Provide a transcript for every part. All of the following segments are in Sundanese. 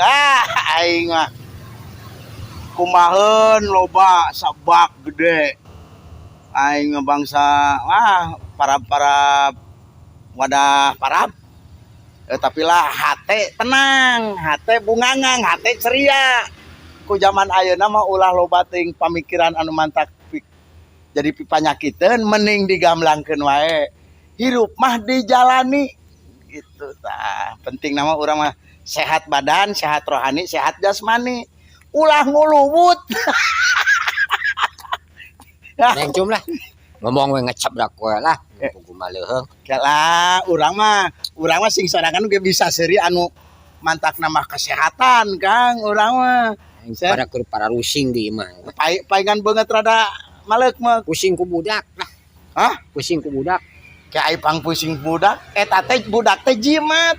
Ah, aing mah. Kumaheun loba sabak gede. Aing mah bangsa wah para-para wadah parab. Eh, tapi lah hate tenang, hate bungangang, hate ceria. Ku zaman ayeuna mah ulah loba teuing pamikiran anu mantak jadi pipanyakiteun, mending digamblangkeun wae. Hirup mah dijalani gitu tah. Penting nama urang mah sehat badan, sehat rohani, sehat jasmani. Ulah nguluwut. Neng cum lah. Ngomong we ngecap dak we lah. Eh. Kuku maleuheung. Lah, urang mah sing sorangan ge bisa seuri anu mantak nama kesehatan, Kang, urang mah. Para keur para rusing di imah. Paingan banget rada maleuk mah. Pusing ku budak lah. Hah? Pusing ku budak. Kayak ai pang pusing budak, eta teh budak teh jimat.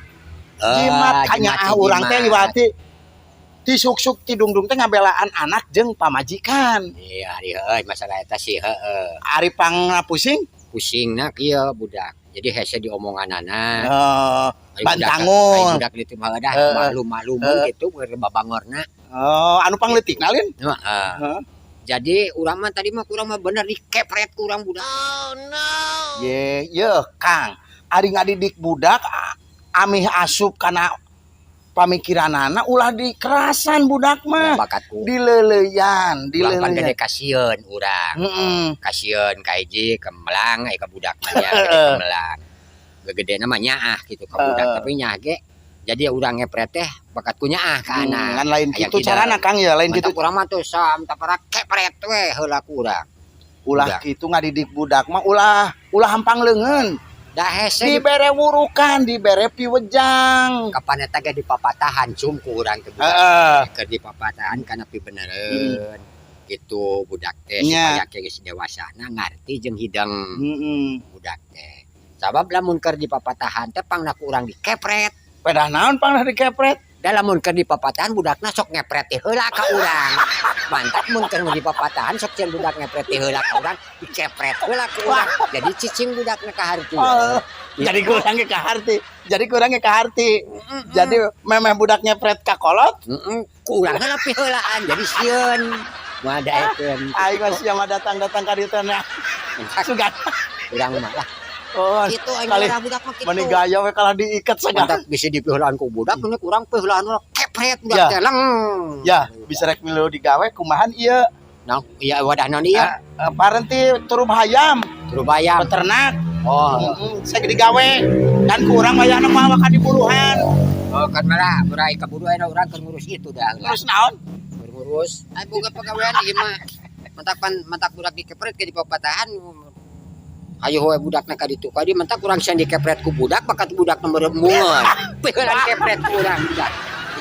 Jimat Ah, kanya jimat ah urang teh jimat. liwati ti suk-suk ti dungdung teh ngabelaan anak jeung pamajikan. Iya, ari heueuh masalah eta sih heueuh. Ari pang pusing. Pusingna kieu budak. Jadi hese diomonganana. Eh, Ari budak- bantangul. Ari budak itu mah dah Heeh. maklum-maklum gitu keur babangorna. Oh, anu pangleutikna lin. Heeh. Heeh. Jadi urang mah tadi mah kurang mah bener dikepret ku urang budak. Ye, ye, Kang. Ari ngadidik budak amih asup kana pamikiranana ulah dikerasan budak mah. Bakatku. Dileleuyan, Urang pan dileleuyan. Gede kasieun urang. Kasieun ka hiji kemelang ai ka budak mah nya gede kemelang. Gegedena mah nyaah gitu ka budak, tapi nyaah ge jadi urang ngepret teh bakat ku nyaah ka anak. Kan lain Aya gitu kieu. Carana, Kang, ya, lain gitu. Mantap urang mah tuh sam tapara kepret we heula ku urang. Ulah Budak. Kitu ngadidik budak mah ulah ulah hampang leungeun. Da hese Dibere wurukan, dibere piwejang. Kapan eta ge dipapatahan cum ku urang teh budak. Keur dipapatahan kana pibenereun. Gitu budak teh supaya ke geus dewasana ngarti jeung hidang budak teh. Sabab lamun keur dipapatahan teh pangna ku urang dikepret. Pedah naon pangna dikepret? Da lamun keur dipapatahan budakna sok ngepret teh heula ka urang. Mantap mun keur dipapatahan sok cen budak ngepret teh heula ka urang, dikepret heula ku urang. Jadi cicing budakna ka harti. Oh, jadi kurang ke harti. Jadi kurang ke harti. Jadi memeh budak ngepret ka kolot, Heeh, ku urang heula piheulaan jadi sieun. Moal daekeun. Aing mah sia mah datang-datang ka dieu teh nah. Sugan. Urang mah lah. Oh, Kitu aing kali urang budak mah kitu. Meni gaya we kalah diiket segala. Mantap bisa dipiheulaan ku budak, ini kurang piheulaan urang kepret budak Ya. teh leng. Ya, bisa rek milu digawe kumahan ieu? Nah, iya wadah naon ieu? Ah, eh, parenti turub hayam, Turub ayam. Peternak. Oh, Heeh, saya digawe. Kan kurang wayahna mah waka diburuhan. Oh kan malah berai kaburu aya urang keur ngurus itu dah. Terus naon? Keur ngurus. Ai boga pagawean ieu mah. Mantak pan mantak budak dikepret ke dipapatahan. Hayo we budakna ka ditu ka dieu mantak urang sieun dikepret ku budak bakat budak nomor embungeun. Piheulaan kepret ku urang budak.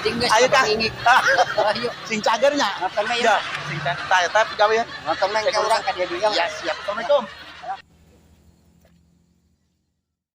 Jadi geus Ayo, Kang. ingik. Ayo. Sing cagernya. Nonton mah Ya, sing cager. Tah eta pagawean. Nonton mah ke urang ka dieu dieu. Ya, siap. Assalamualaikum.